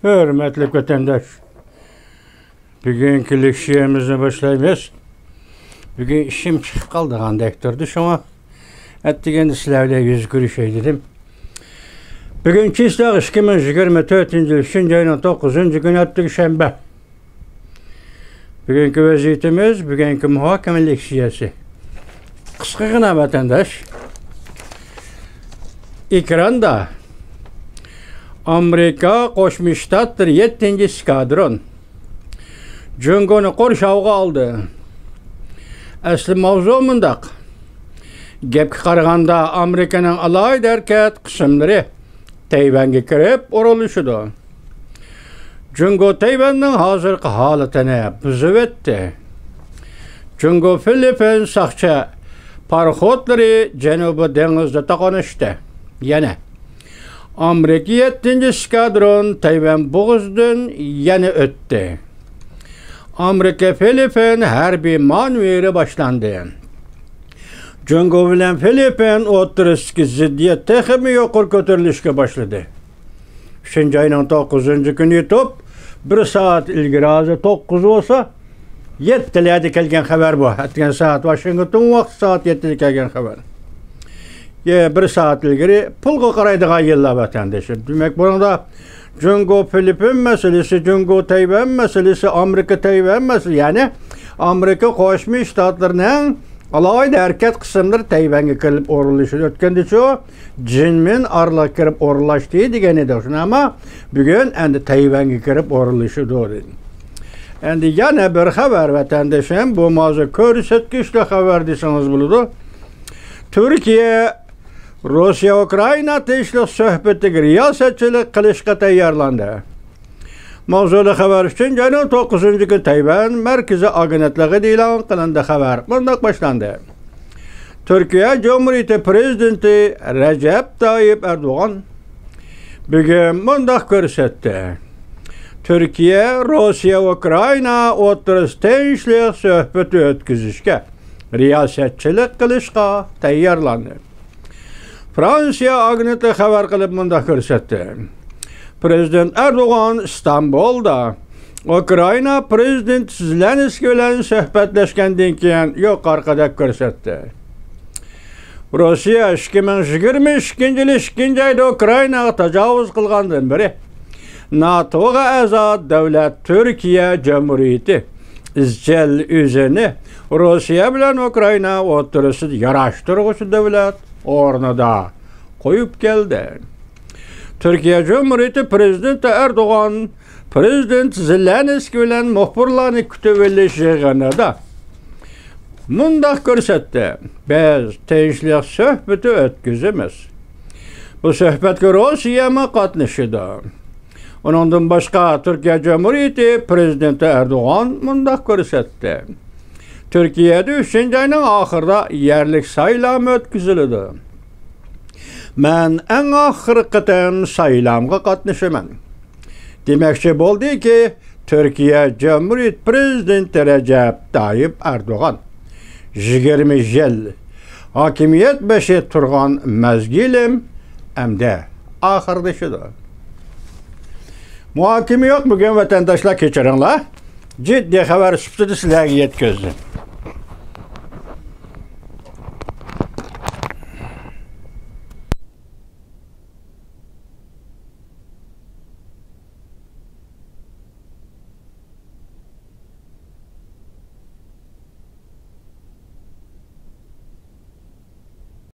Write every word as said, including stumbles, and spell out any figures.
ھۆرمەتلىك ۋەتەنداش، بۈگۈنكى لېكسىيەمىزنى باشلايمىز. بۈگۈن ئىشىم چىقىپ قالىدىغاندەك تۇردى، شۇڭا ئەتىگەندە سىلەر بىلەن يۈز كۆرۈشەي دېدىم. بۈگۈن چىسلاق ئىككى مىڭ يىگىرمە تۆتىنچى يىل، ئۈچىنچى ئاينىڭ توققۇزىنچى كۈنى، ئەتىگەن شەنبە. بۈگۈنكى ۋەزىيىتىمىز، بۈگۈنكى مۇھاكىمە لېكسىيەسى. قىسقىغىنا ۋەتەنداش. ئېكراندا ئامېرىكا قوشما شتاتلىرى يەتتىنچى ئىسكادرون جۇڭگونى قورشاۋغا ئالدى. ئەسلى ماۋزۇ مۇنداق. گەپكە قارىغاندا، ئامېرىكىنىڭ ئالاھىدە ھەرىكەت قىسىملىرى تەيۋەنگە كىرىپ ئورۇنلىشىدۇ. جۇڭگو تەيۋەننىڭ ھازىرقى ھالىتىنى بۇزۇۋەتتى. جۇڭگو فىلىپپىن ساقچى پاراخوتلىرى جەنۇبىي دېڭىزدا توقۇنۇشتى. يەنە ئامېرىكا يەتتىنچى ئىسكادرون تەيۋەن بوغۇزىدىن يەنە ئۆتتى. ئامېرىكا فىلىپپىن ھەربىي مانېۋىرى باشلاندى. جۇڭگو بىلەن فىلىپپىن ئوتتۇرىسىدىكى زىددىيەت تېخىمۇ يۇقىرى كۆتۈرۈلۈشكە باشلىدى. ئۈچىنچى ئاينىڭ توققۇزىنچى كۈنى يېتىپ، بىر سائەت ئىلگىرى، ھازىر توققۇز بولسا، يەتتىلەردە كەلگەن خەۋەر بۇ. ئەتىگەن سائەت، ۋاشىنگتون ۋاقتى سائەت يەتتىدە كەلگەن خەۋەر. يە، بىر سائەت ئىلگىرى پۇلغا قارايدىغان يىللار ۋەتەندىشىم. دېمەك، بۇنىڭدا جۇڭگو فىلىپپىن مەسىلىسى، جۇڭگو تەيۋەن مەسىلىسى، ئامېرىكا تەيۋەن مەسىلىسى، يەنى ئامېرىكا قوشما شتاتلىرىنىڭ ئالاھىدە ھەرىكەت قىسىملىرى تەيۋەنگە كىرىپ ئورۇنلىشىدۇ. ئۆتكەندىچۇ جىنمىن ئارىلىققا كىرىپ ئورۇنلاشتى دېگەن ئىدى. شۇنداقمۇ؟ بۈگۈن ئەمدى تەيۋەنگە كىرىپ ئورۇنلىشىدۇ دېدى. ئەمدى يەنە بىر خەۋەر ۋەتەندىشىم، بۇ مازا كۆرسەتكۈچلۈك خەۋەر دېسىڭىز بولىدۇ. تۈركىيە روسىيە ئۇكرائىنا تىنچلىق سۆھبىتىگە رىياسەتچىلىك قىلىشقا تەييارلاندى. ماۋزۇلۇق خەۋەر ئۈچىنچى ئاينىڭ توققۇزىنچى كۈنى تەيۋەن مەركىزىي ئاگېنتلىقىدا ئېلان قىلىندى. خەۋەر مۇنداق باشلاندى. تۈركىيە جۇمھۇرىيىتى پىرېزىدېنتى رەجەپ تايىپ ئەردوغان بۈگۈن مۇنداق كۆرسەتتى. تۈركىيە روسىيە ئۇكرائىنا ئوتتۇرىسىدا تىنچلىق سۆھبىتى ئۆتكۈزۈشكە رىياسەتچىلىك قىلىشقا تەييارلاندى. فرانسىيە ئاگېنتلىقى خەۋەر قىلىپ مۇنداق كۆرسەتتى. پىرېزىدېنت ئەردوغان ئىستانبۇلدا ئۇكرائىنا پىرېزىدېنتى زېلېنسكىي بىلەن سۆھبەتلەشكەندىن كېيىن يۇقىرىقىدەك كۆرسەتتى. روسىيە ئىككى مىڭ يىگىرمە ئىككىنچى يىلى ئىككىنچى ئايدا ئۇكرائىناغا تاجاۋۇز قىلغاندىن بېرى ناتوغا ئەزا دۆلەت تۈركىيە جۇمھۇرىيىتى ئىزچىل ئۆزىنى روسىيە بىلەن ئۇكرائىنا ئوتتۇرىسىدا ياراشتۇرغۇچى دۆلەت ئورنىدا قويۇپ كەلدى. تۈركىيە جۇمھۇرىيىتى پىرېزىدېنتى ئەردوغان پىرېزىدېنت زېلېنسكىي بىلەن مۇخبىرلارنى كۈتۈۋېلىش يىغىنىدا مۇنداق كۆرسەتتى: «بىز تىنچلىق سۆھبىتى ئۆتكۈزىمىز. بۇ سۆھبەتكە روسىيەمۇ قاتنىشىدۇ.» ئۇنىڭدىن باشقا، تۈركىيە جۇمھۇرىيىتى پىرېزىدېنتى ئەردوغان مۇنداق كۆرسەتتى: «تۈركىيەدە ئۈچىنچى ئاينىڭ ئاخىرىدا يەرلىك سايلام ئۆتكۈزۈلىدۇ. مەن ئەڭ ئاخىرقى قېتىم سايلامغا قاتنىشىمەن.» دېمەكچى بولدىكى، تۈركىيە جۇمھۇرىيەت پىرېزىدېنتى رەجەپ تايىپ ئەردوغان يىگىرمە يىل ھاكىمىيەت بېشىدا تۇرغان مەزگىلىم ئەمدى ئاخىرلىشىدۇ. مۇھاكىمە يوق بۈگۈن، ۋەتەنداشلار، كەچۈرۈڭلار. جىددىي خەۋەر سۈپىتىدە سىلەرگە يەتكۈزدۈم.